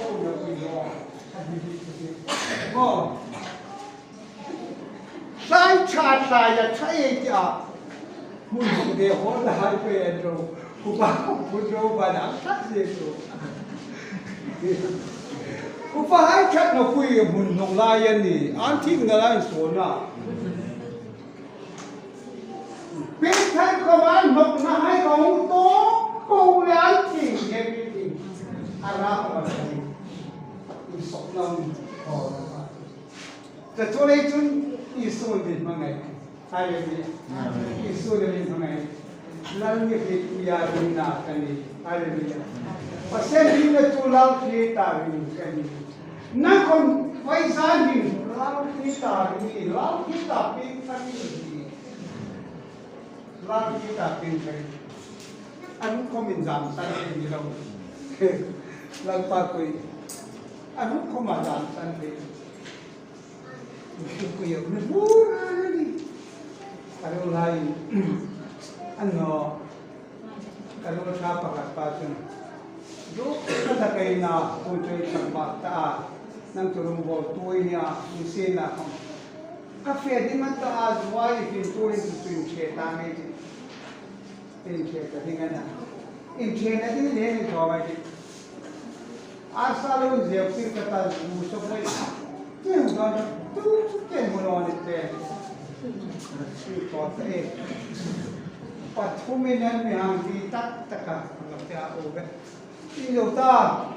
ko na pui lo. Ko. Tlai ṭha tlai a ṭha ei ti a. Hmun hmun de hol la hai pe an ro. Upa ko pun ro ba dang ṭha se so. Upa hai ṭhat na pui hmun hnung lai a ni. An thim na lai so na. Peter khawm an hnawkna hai khawm tawk po le an thing, everything. A ra khawm a thing. Insukna um khawm. Chu chu lei chun Isu min hmangai. Hallelujah. Amen. Isu min hmangai. Lal mi hi ya ring na ka ni. Hallelujah. Pasian ringna chu Lal Krista ring ka ni. Na kon vai sa ring Lal Krista ring, Lal Krista ping ka ni. Lal Krista ping ka ni. An ko min zam sa ni lo. Lalpa koi. An ko ma zam sa ni. Kuya mi bur a ni. Ka lo lai. Ano. Ka lo ṭha pakhat pa chun. Duk ka ta kai na, ku choi chang ba ta. Nang tu rum bol tu i nia, mi se na kham. Ka fe ding man ta a zuai fin tu in tu in che ta ngai ti. Inṭhe ka ding a na. Inṭhena ding le ni thaw mai ti. Arsa lo zeu tir ka ta zu so mai. Ti hung ta tu te mu lo ni te. Ti ko te. Pathum in an mi hang ti tak tak a. Ka te a o be. Ti lo ta.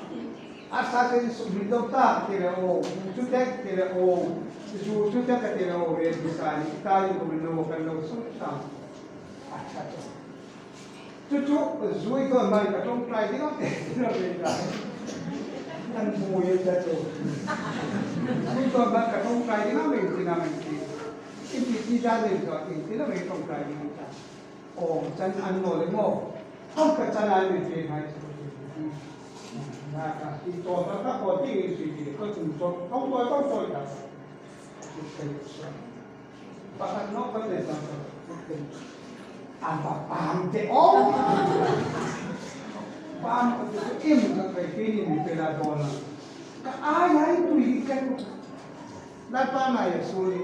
Arsa te su mi lo ta ti le o. Zu te ti le o. Zu zu te ka ti le o. Re bi sa ni ta i ko lo ka lo su ta. A cha to. Chu chu, zui ko man ka ṭawngṭai ding a, ti lo ve ta. An bu ye ta chu. Zui ko man ka ṭawngṭai ding a, min ti na min ti. In ti ti ja le zo, in ti lo ve ṭawngṭai ding ta. Ko chan an lo le mo. Ko ka chan an mi pe hai. Na ka ti to ka ka ko ti ni si ti ko chun to ko ko ko ko ta. Pakhat no ko le ta. An ba pam te o. Pam ko te im ka kai ke ni mi pe la ko na. Ka ai ai tu i ka. Na pa na ya su ni.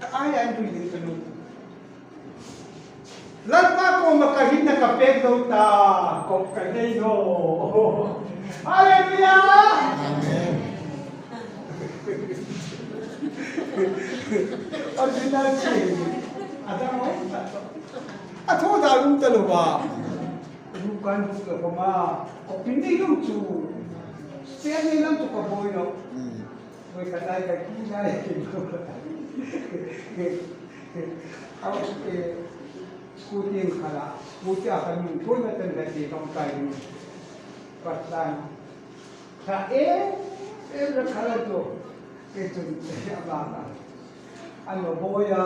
Ka ai ai tu i ka nu. Lalpa kuoma ka hinna ka pek lo ta, ko ka nei naw. Hallelujah! Amen. Original sin. A dang lo ta. A thaw dai um ta lo ba. Ru kan ru ka ko ma. Ko pin ni lo chu. Spare ni lo chu ka boi lo. Boi ka dai ka ki dai. Au, eh, scooty in khala, scooty a kan nun thun na ten ka ti kong kai nun. Patlan. Ka e, e la khala to. E tun, e ama ka. Ano boya.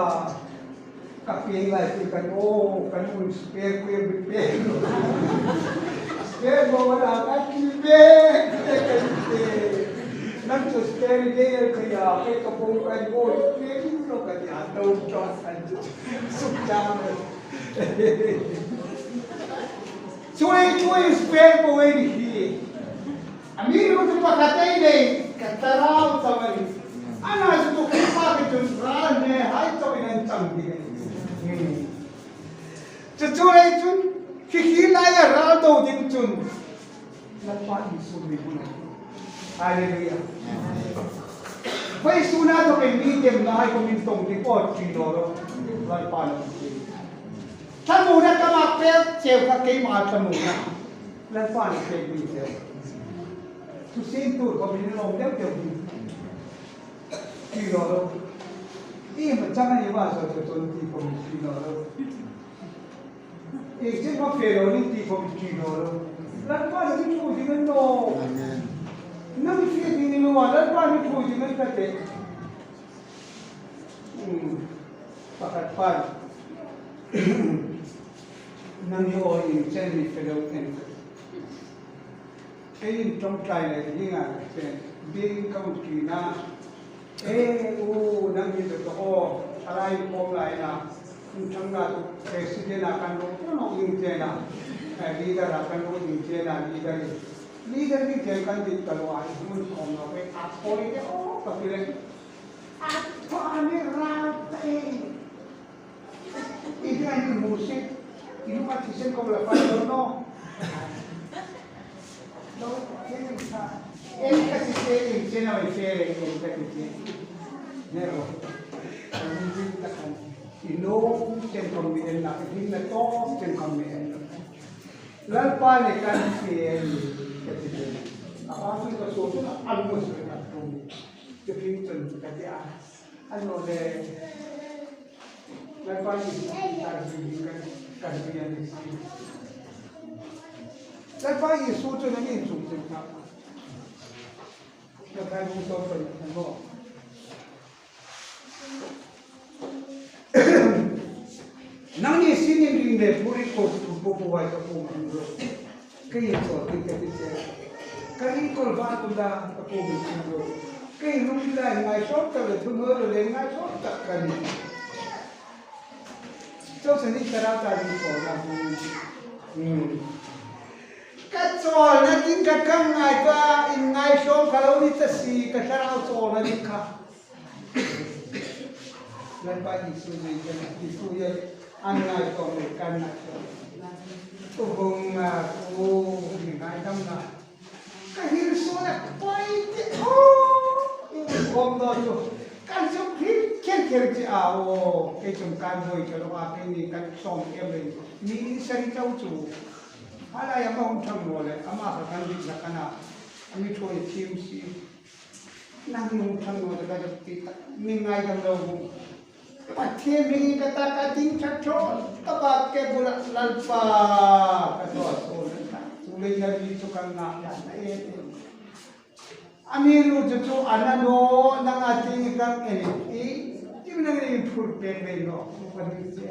Ka ping lai ti kan o, kan nun spare ko e bi pe. Spare bo wala ka ki pe, ki pe ka ki pe. Nang chu spare ni e ka ya, ke ka bo ka bo, pe ni lo ka ya, no choice kan chu. Suk chang. Chui, chui, spare bo e ni hi. Amiruokchu pakhat ei nei, ka thlarau chauh a nih. Ana chu tu ka pa ka chun ral ne hai chauh in an chang ding a nih. Chu chu lei chun, khi khi laia ral do ding chun. Lalpa Isu mi huna. Hallelujah. Vawisuna to ke mi dem na hai ko min tong ding ko ti lo lo. Lalpa lo. Thamuna ka ma pe cheu ka keima thamuna. Lalpa ni pe mi cheu. Tu sin tu ko min lo deu deu. Ti lo lo. I ma chang ni ba so so ton ti ko min ti lo lo. Iengtin am a fe lo ni ti ko min ti lo lo. Lalpa ni thu ding an naw. Amen. Nang fe ding ni naw, Lalpa ni thu ding an ka te. Hmm. Pakhat pa. Nang ni o iengtin am i fe lo en. Keiin ṭawngṭai le ding a ka chen, biek in ka hung ṭina. E u, nang hi tawk tawk aw, a lai khawm lai na, hung ṭhang na tu, president a kan ro, ro ding che na, eh, leader a kan ro ding che na, leader hi. Leader ni che kan dit ka lo a, i hmun khawm lo, eh, a khawi te aw, ka ti le. A thaw a ni rau ta e. I hriet hmu si, i nuom a thisen ko la fai lo naw. Lo, ke ni sa. En ka ti se, en che na i fe le, en ka ti se. Ne ro. Ka ni ti ta kan. I nuom chen ko mi en na, i na to chen ko mi en. Lalpa le kan fe en, ka ti se. A pa tu ka so tu na, an mo so ka tu. Ke pin chen ka ti a. Ano le, Lalpa Isu kan bi kan, kan bi an si. Lalpa Isu chu nangin chung chung ka. Na kan hung so pa na mo. Nangni sinin ring le puri ko tu po po wai ka po ma hung ro. Kei chawl ding ka ti che. Ka ring kawl va tu la ka po mi hung ro. Kei lung la ngai sawt tak le, thu no le ngai sawt tak ka ni. Chawl sa ni ka ra ta ni chawl na. Hmm. Ka chawl na ding ka kan ngai ta, in ngai sawt ka lo ni ta si, ka thlarau chawl na ding ka. Lalpa Isu nei kan Isu ye an ngai tawm le kan ngai tawm. Tu hung a, tu mi ngaidam na. Ka hil suol a poi ti o. Khawm naw chu. Kan chu hil kher kher ti a o. Kei chun kan boi ka lo a, keini kan sawm em le. Mi sari chau chu. A lai ama hung ṭhang naw le. Ama kha kan dik la kan a. A mi ṭhuoi thiem si. Nang hung ṭhang naw ta ka ti ta, mi ngaidam lo hung. Pathien mi ka ta ka ding ṭha ṭhaw, ka ba ke bula Lalpa, ka thaw a sawl ta. Chu lei na mi chu kan ngak dan na e. Amiruokchu chu a na naw, nang a ti kan en i, i nang ni phur pen pen naw, ka ti che.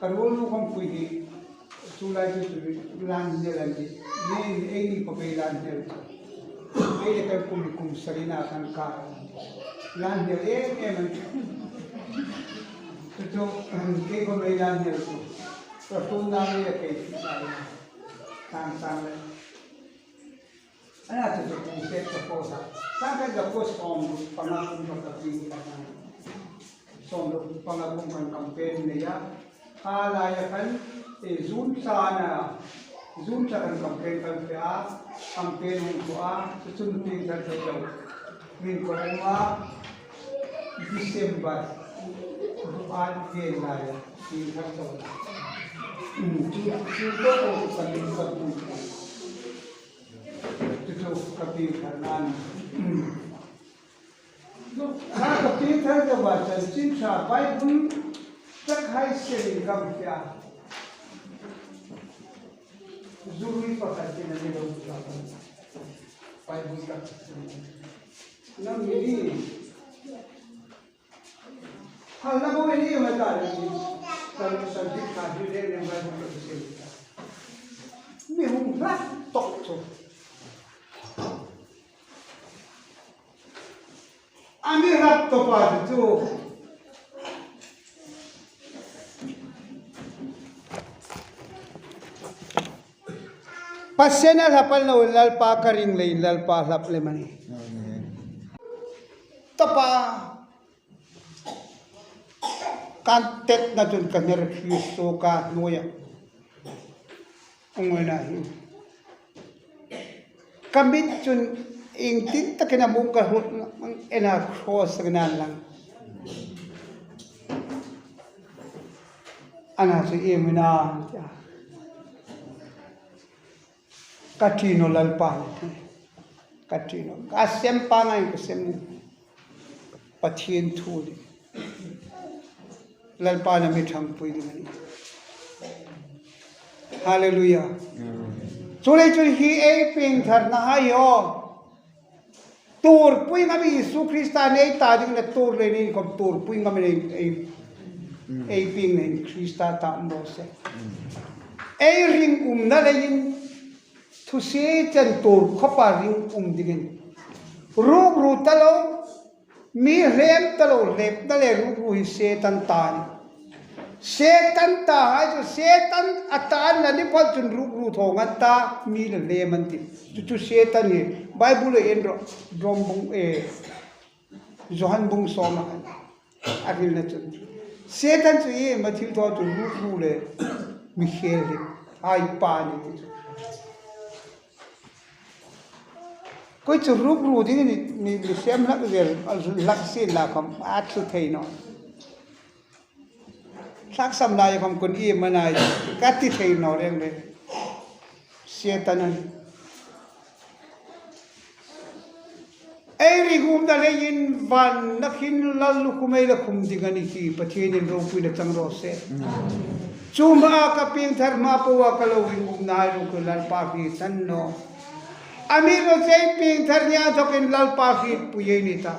Ka ruolnu khawm pui hi, chu lai chu chu Lanhnial an ti. Ni, eini khawm ei Lanhnial chu. Ei le kan kum, kum sarina kan kar. Lanhnial em em an ti. Chu chu, kei khawm ei Lanhnial chu. Ka tum na ni a kei ti sa. Tang tang le. Ana chu chu kum set ka post a. Tang kan ka post sawmruk panga kum ka pi ka tang. Sawmruk panga kum kan campaign nei a. A laia khan, eh, June thla a na, June thla khan campaign kan fe a, campaign hung thaw a, chu chun pieng thar thei lo. Min ko a, December, a ven laia, pieng thar thaw. Hmm, chu, chu ko ko kan min ko ko. Chu chu ka pieng thar nan. Hmm. Kha ka pieng thar ka ba chanchin ṭha Bible tak hai se ni gam pia. Zuri pakhat tina ni lo ka. Bible tak. Nam ni ni. Hal na bo ni ma ta ni. San san dik ka di le ne Bible tak se ni. Mi hung hlat tok chu. A mi hlat tawpa chu. Pasiena hlapal lo Lalpa ka ring leiin Lalpa hlap lem a nih. Tapa kan tetna chun ka hner khi suok a hnuoia. Ungoi na hi. Ka mit chun iengtin takin a mung ka hrut ena cross ka nan lang. Ana chu iem ina tia. Ka ṭi naw Lalpa. Ka ṭi naw. Ka sem pa ngai ka sem. Pathien thu ni. Lalpa na mi ṭhangpui ding a nih. Hallelujah. Chuleiin chun hi ei pieng tharna hai hi aw. Tuorpui ngam Isu Krista nei ta ding na tuor le ni khom tuorpui ngam ei, ei, ei pieng nei Krista ta um raw se. Ei ring umna leiin thu Setan tuor khawpa ring um dingin. Rukru ta lo, mi hrem ta lo, hremna le rukru hi Setan ta ni. Setan ta hai chu Setan a ta an la ni phot chun rukru thaw ngat ta, mi le hrem an ti. Chu chu Setan hi Bible en ro, Rom bung, eh, Johan bung sawm a kan. A hrilna chun. Setan chu iem a thil thaw chu rukru le mi khel hi. Hai pa ni ti chu. Koi chu rukru ding ni, ni, ni sem hlak zel, hlak sin la khom a thu thei naw. Hlak sam lai khom kun iem a nai, ka ti thei naw reng le. Setan a nih. Ei ring umna leiin van na khin lal lukhum ei la khum ding a nih hi Pathienin ropuina chang raw se. Chu hmaa ka pieng thar hma poa ka lo ring umna hai ruok Lalpa hriet a ni naw. A mi lo chei pieng thar ni a thokin Lalpa hrietpui ei ni ta.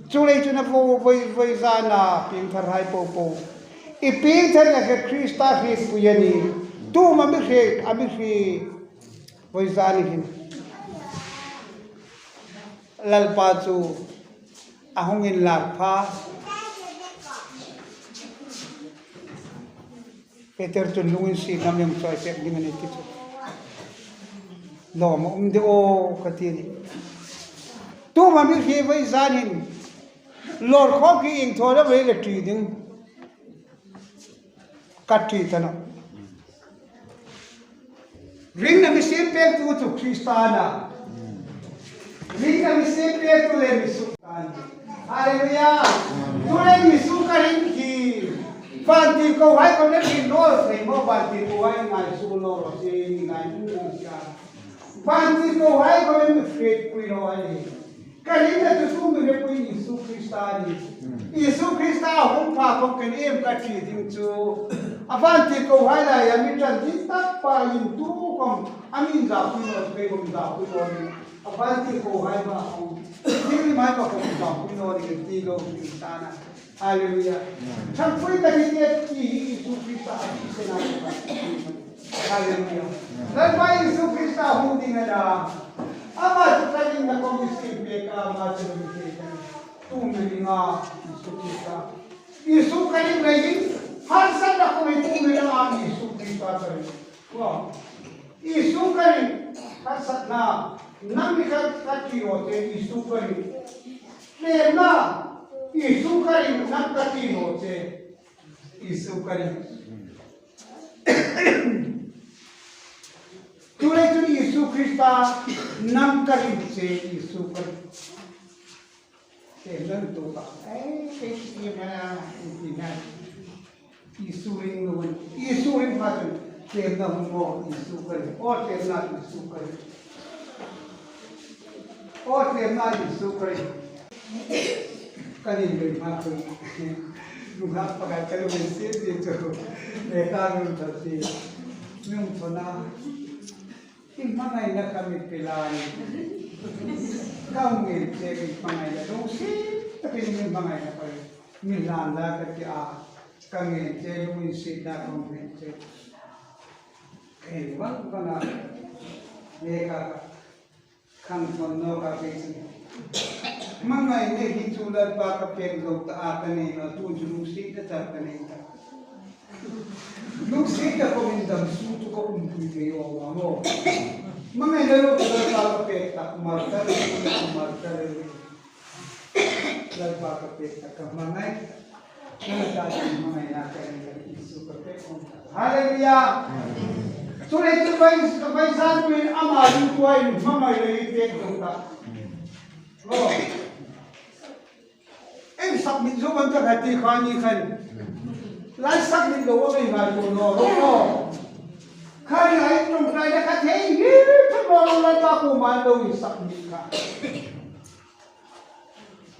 Chuleiin chun a vo voi, voi zana pieng thar hai po po. I pieng tharna hi Krista hrietpui a nih. Tu hma mi hriet, a mi hriet. Voi zani hin Lalpa chu a hung inlak pha. Peter chun lunginsietna mi hung chawi pek ding a nih ti chu. Lawm a um de aw ka ti a nih. Tu hma mi hriet voi zan hin lawr khawm hi ieng thaw lo vei la ṭi ding. Ka ṭi ta nawh. Ringna mi siem pektu chu Krista a na. Ringna mi siem pektu le mi suktu a na. Hallelujah. Tu le mi suktu ka ring khi. Vantirko hai ko le khi naw thei maw vantirko hai ngai su lo lo se ngai mu sa. Vantirko hai ko le mi hrietpui lo ai. Ka ringna chu tu mi hrietpui Isu Krista a nih. Isu Krista a hung pha khom kei iem ka ṭi ding chu. A vantirko hai laia mi ṭan ding tak pa in tu khom a mi inzakpui naw, kei khom inzakpui naw ni. A vantirko hai ma khom. Thil mai ma khom inzakpui naw ni ti lo Krista a na. Hallelujah. Ṭhangpui ka ti te ti hi Isu Krista a ti se na. Hallelujah. Lalpa Isu Krista hung ding a na. Ama chu ka ringna khom mi siem pek a, ama chu mi siem pek a. Tu mi ringa Isu Krista. Isu ka ring leiin harsatna khom tu mi ringa Isu Krista ka ring. Wow. Isu ka ring, harsatna, nang mi ka, ka ti naw che, Isu ka ring. Ṭhenna, Isu ka ring, nang ka ti naw che, Isu ka ring. Chuleiin chun Isu Krista hnam ka ring che, Isu ka ring. Te nan tu ka. Ei, ei, ei, ma, ei, ei, na. Isu ring lo, Isu ring pha chun. Te na hung mo, Isu ka ring. O, te na Isu ka ring. O, te na Isu ka ring. Ka ring ring pha chun. Nunghak pakhat ka lo ring si si chu. Le ka ring tho si. Ring tho na. I hmangaina ka mi pe lai. Ka hung ngên che i hmangaina, lungsiet takin i hmangaina ka mi hlan la ka ti a. Ka ngên che, lunginsietna ka hung ngên che. Ei vang vang a. Nge ka khang thon naw ka pe chu. Hmangaina hi chu Lalpa ka pek zo ta a ka nei naw, tu chu lungsietna char ka nei ta. Lungsietna khawmin dam suok chu ka umpui thei naw a maw. Hmangaina lo ka Lalpa ka pek ta, martar, martar. Lalpa ka pek ta, ka hmangai. Lalpa ka hmangaina ka ring ka Isu ka pek khom ta. Hallelujah. Chuleiin chu vai, vawisûn hin ama ringtuin hmangai lo i pek khom ta. Lo. Ei submit zo an ta kha ti kha ni khan. Lai submit lo a mei ngai lo no lo no. Kha ni ai tum kai na ka thei hi tum lo lo lai pa ku man lo i submit kha.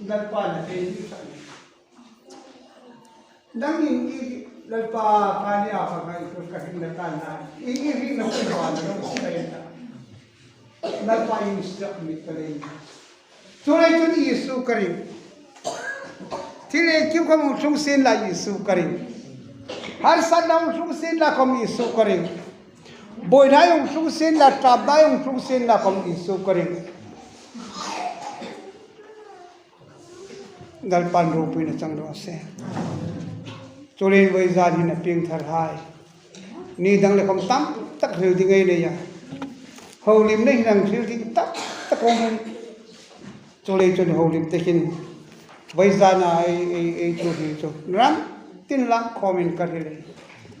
Lalpa na thei hi submit. Nangin i Lalpa kha ni a kha ngai ko ka hin na ta na. I, i hin na ku ba na lo sai ta. Lalpa in submit ka ring. Chuleiin chun Isu ka ring. Thil ei kim khom hung tlung sien la Isu ka ring. Harsatna hung tlung sien la khom Isu ka ring. Buoina hung tlung sien la, ṭapna hung tlung sien la khom Isu ka ring. Lalpan ropuina chang raw se. Chuleiin vawizan hin a pieng thar hai. Ni dang le khom tam tak hril ding ei nei a. Holimna hin a hril ding tam tak um. Chuleiin chun holim te hin vawizana ei, ei, ei thu hril chu ram tin lang khawmin ka hril.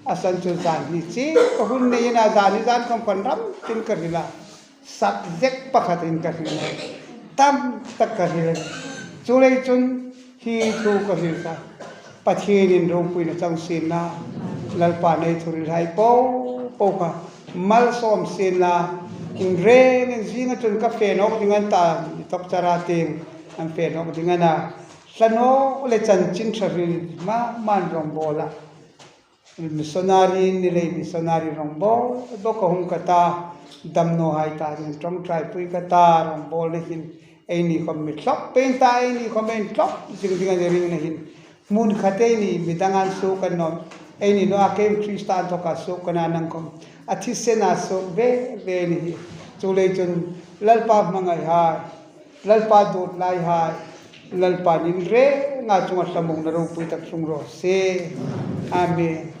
A san chu zan hi chi ka hun nei a, zan hi zan khom kan ram tin ka hril a. Subject pakhatin ka hril a. Tam tak ka hril a. Chuleiin chun hi thu ka hril ta. Pathienin ropuina chang sien la. Lalpan ei thuhril hai po po kha malsawm sien la. Inrengin zinga chun ka fe nawk ding an ta, doctor-a tieng an fe nawk ding a na. Hla nawk le chanchin ṭha hril ma man rawngbawl a. Missionary ni lei missionary rawngbawl bawk a hung ka ta, damnaw hai ta ding ṭawngṭaipui ka ta, rawngbawlna hin eini khom mi thlawp pei ta, eini khom ei thlawp zing ding a ni ringna hin. Hmun khat eini mi dang an suok kan nawm, eini naw a kei Krista inthawka suok ka na, nang khom a thisena suok ve ve ni hi. Chuleiin chun Lalpa hmangai hai. Lalpa dawt lai hai, Lalpan inrenga chunga thlamuongna ropui tak tlung raw se. Amen.